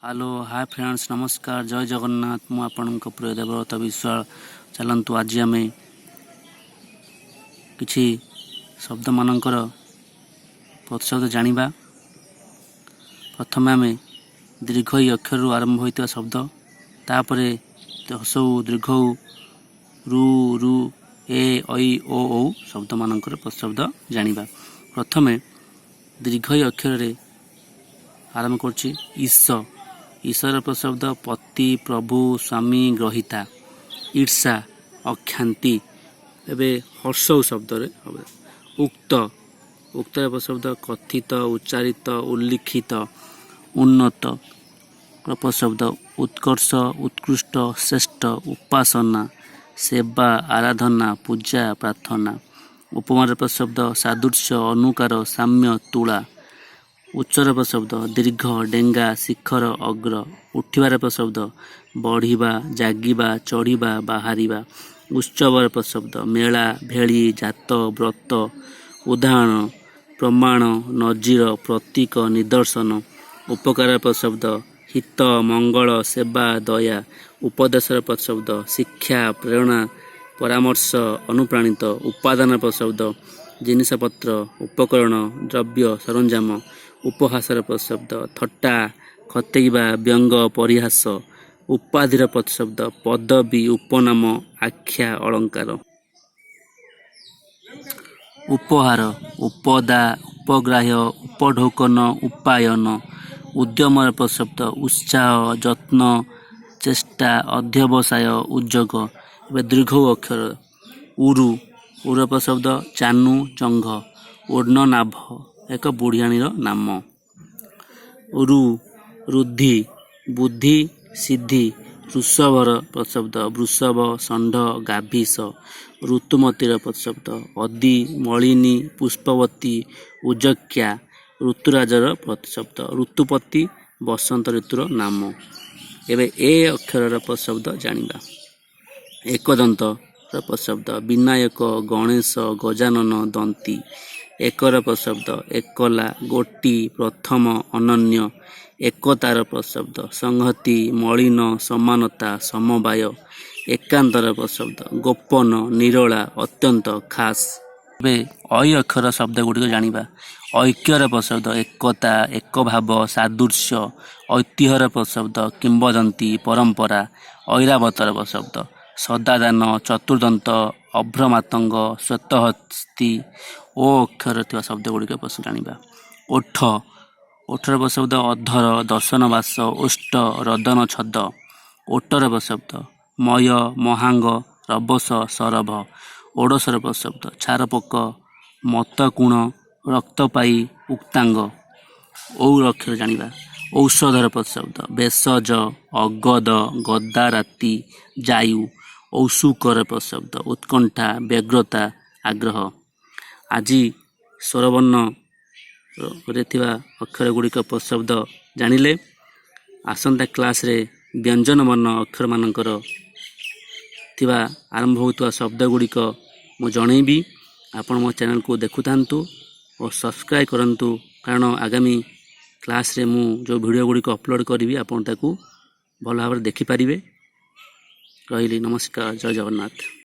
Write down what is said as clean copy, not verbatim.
Hello, ହାଏ friends, ନମସ୍କାର, ଜୟ ଜଗନ୍ନାଥ। ମୁଁ ଆପଣଙ୍କ ପ୍ରିୟ ଦେବବ୍ରତ ବିଶ୍ୱାଳ। ଚାଲନ୍ତୁ, ଆଜି ଆମେ କିଛି ଶବ୍ଦମାନଙ୍କର ପ୍ରତିଶବ୍ଦ ଜାଣିବା। ପ୍ରଥମେ ଆମେ ଦୀର୍ଘ ଇ ଅକ୍ଷରରୁ ଆରମ୍ଭ ହୋଇଥିବା ଶବ୍ଦ, ତାପରେ ହ୍ରସ୍ୱ ଉ, ଦୀର୍ଘ ଉ, ରୁ, ଋ, ଏ, ଐ, ଓ, ଔ ଶବ୍ଦମାନଙ୍କର ପ୍ରତିଶବ୍ଦ ଜାଣିବା। ପ୍ରଥମେ ଦୀର୍ଘ ଇ ଅକ୍ଷରରେ ଆରମ୍ଭ କରୁଛି। ଈଶ। ଈଶର ପ୍ରତିଶବ୍ଦ ପତି, ପ୍ରଭୁ, ସ୍ୱାମୀ, ଗ୍ରହୀତା। ଈର୍ଷା, ଅକ୍ଷାନ୍ତି। ଏବେ ହ୍ରସ୍ୱ ଉ ଶବ୍ଦରେ ହେବ। ଉକ୍ତ। ଉକ୍ତର ପ୍ରତିଶବ୍ଦ କଥିତ, ଉଚ୍ଚାରିତ, ଉଲ୍ଲିଖିତ। ଉନ୍ନତ ପ୍ରତିଶବ୍ଦ ଉତ୍କର୍ଷ, ଉତ୍କୃଷ୍ଟ, ଶ୍ରେଷ୍ଠ। ଉପାସନା, ସେବା, ଆରାଧନା, ପୂଜା, ପ୍ରାର୍ଥନା। ଉପମାର ପ୍ରତିଶବ୍ଦ ସାଦୃଶ୍ୟ, ଅନୁକାର, ସାମ୍ୟ, ତୁଳା। ଉଚ୍ଚର ପ୍ରତିଶବ୍ଦ ଦୀର୍ଘ, ଡେଙ୍ଗା, ଶିଖର, ଅଗ୍ର। ଉଠିବାର ପ୍ରତିଶବ୍ଦ ବଢ଼ିବା, ଜାଗିବା, ଚଢ଼ିବା, ବାହାରିବା। ଉତ୍ସବର ପ୍ରତିଶବ୍ଦ ମେଳା, ଭେଳି, ଜାତ, ବ୍ରତ। ଉଦାହରଣ, ପ୍ରମାଣ, ନଜିର, ପ୍ରତୀକ, ନିଦର୍ଶନ। ଉପକାର ପ୍ରତିଶବ୍ଦ ହିତ, ମଙ୍ଗଳ, ସେବା, ଦୟା। ଉପଦେଶର ପ୍ରତିଶବ୍ଦ ଶିକ୍ଷା, ପ୍ରେରଣା, ପରାମର୍ଶ, ଅନୁପ୍ରାଣିତ। ଉପାଦାନ ପ୍ରତିଶବ୍ଦ ଜିନିଷପତ୍ର, ଉପକରଣ, ଦ୍ରବ୍ୟ, ସରଞ୍ଜାମ। ଉପହାସର ପ୍ରତିଶବ୍ଦ ଥଟ୍ଟା, ଖତେଇବା, ବ୍ୟଙ୍ଗ, ପରିହାସ। ଉପାଧିର ପ୍ରତିଶବ୍ଦ ପଦବୀ, ଉପନାମ, ଆଖ୍ୟା, ଅଳଙ୍କାର। ଉପହାର, ଉପଦା, ଉପଗ୍ରାହ୍ୟ, ଉପଢୌକନ, ଉପାୟନ। ଉଦ୍ୟମର ପ୍ରତିଶବ୍ଦ ଉତ୍ସାହ, ଯତ୍ନ, ଚେଷ୍ଟା, ଅଧ୍ୟବସାୟ, ଉଦ୍ଯୋଗ। ଏବେ ଦୀର୍ଘ ଉ ଅକ୍ଷର। ଉରୁ। ଉର ପ୍ରତିଶବ୍ଦ ଜାନୁ, ଜଙ୍ଘ। ଉର୍ଣ୍ଣନାଭ, ଏକ ବୁଢ଼ିଆଣୀର ନାମ। ରୁ, ଋଦ୍ଧି, ବୁଦ୍ଧି, ସିଦ୍ଧି। ଋଷଭର ପ୍ରତିଶବ୍ଦ ବୃଷଭ, ଷଣ୍ଢ, ଗାଭିଷ। ଋତୁମତୀର ପ୍ରତିଶବ୍ଦ ଅଦି, ମଳିନୀ, ପୁଷ୍ପବତୀ, ଉଜକ୍ୟା। ଋତୁରାଜର ପ୍ରତିଶବ୍ଦ ଋତୁପତି, ବସନ୍ତ ଋତୁର ନାମ। ଏବେ ଏ ଅକ୍ଷରର ପ୍ରତିଶବ୍ଦ ଜାଣିବା। ଏକଦନ୍ତର ପ୍ରତିଶବ୍ଦ ବିନାୟକ, ଗଣେଶ, ଗଜାନନ, ଦନ୍ତୀ। ଏକର ପ୍ରତିଶବ୍ଦ ଏକଲା, ଗୋଟି, ପ୍ରଥମ, ଅନନ୍ୟ। ଏକତାର ପ୍ରତିଶବ୍ଦ ସଂହତି, ମଳିନ, ସମାନତା, ସମବାୟ। ଏକାନ୍ତର ପ୍ରତିଶବ୍ଦ ଗୋପନ, ନିରୋଳା, ଅତ୍ୟନ୍ତ, ଖାସ୍। ଏବେ ଐ ଅକ୍ଷର ଶବ୍ଦ ଗୁଡ଼ିକ ଜାଣିବା। ଐକ୍ୟର ପ୍ରତିଶବ୍ଦ ଏକତା, ଏକଭାବ, ସାଦୃଶ୍ୟ। ଐତିହ୍ୟର ପ୍ରତିଶବ୍ଦ କିମ୍ବଦନ୍ତୀ, ପରମ୍ପରା। ଐରାବତର ପ୍ରତିଶବ୍ଦ ସଦାଦାନ, ଚତୁର୍ଦନ୍ତ, ଅଭ୍ରମାତଙ୍ଗ, ଶ୍ୱେତହସ୍ତୀ। ଓ ଅକ୍ଷର ଥିବା ଶବ୍ଦ ଗୁଡ଼ିକ ଜାଣିବା। ଓଠ। ଓଠର ପ୍ରତିଶବ୍ଦ ଅଧର, ଦର୍ଶନବାସ, ଓଷ୍ଠ, ରଦନ ଛଦ। ଓଟର ପ୍ରତିଶବ୍ଦ ମୟ, ମହାଙ୍ଗ, ରବସ, ସରଭ। ଓଡ଼ଶର ପ୍ରତିଶବ୍ଦ ଛାରପୋକ, ମତକୁଣ, ରକ୍ତପାୟୀ, ଉକ୍ତାଙ୍ଗ। ଔ ଅକ୍ଷର ଜାଣିବା। ଔଷଧର ପ୍ରତିଶବ୍ଦ ଭେଷଜ, ଅଗଦ, ଗଦାରାତି, ଜାୟୁ। ଔତ୍ସୁକ୍ୟର ପ୍ରତିଶବ୍ଦ ଉତ୍କଣ୍ଠା, ବ୍ୟଗ୍ରତା, ଆଗ୍ରହ। ଆଜି ସ୍ୱରବର୍ଣ୍ଣରେ ଥିବା ଅକ୍ଷର ଗୁଡ଼ିକ ପ୍ରତିଶବ୍ଦ ଜାଣିଲେ। ଆସନ୍ତା କ୍ଲାସରେ ବ୍ୟଞ୍ଜନ ବର୍ଣ୍ଣ ଅକ୍ଷରମାନଙ୍କର ଥିବା ଆରମ୍ଭ ହେଉଥିବା ଶବ୍ଦ ଗୁଡ଼ିକ ମୁଁ ଜଣେଇବି। ଆପଣ ମୋ ଚ୍ୟାନେଲକୁ ଦେଖୁଥାନ୍ତୁ ଓ ସବସ୍କ୍ରାଇବ୍ କରନ୍ତୁ, କାରଣ ଆଗାମୀ କ୍ଲାସରେ ମୁଁ ଯେଉଁ ଭିଡ଼ିଓ ଗୁଡ଼ିକ ଅପଲୋଡ଼ କରିବି, ଆପଣ ତାକୁ ଭଲ ଭାବରେ ଦେଖିପାରିବେ। ରହିଲି, ନମସ୍କାର, ଜୟ ଜଗନ୍ନାଥ।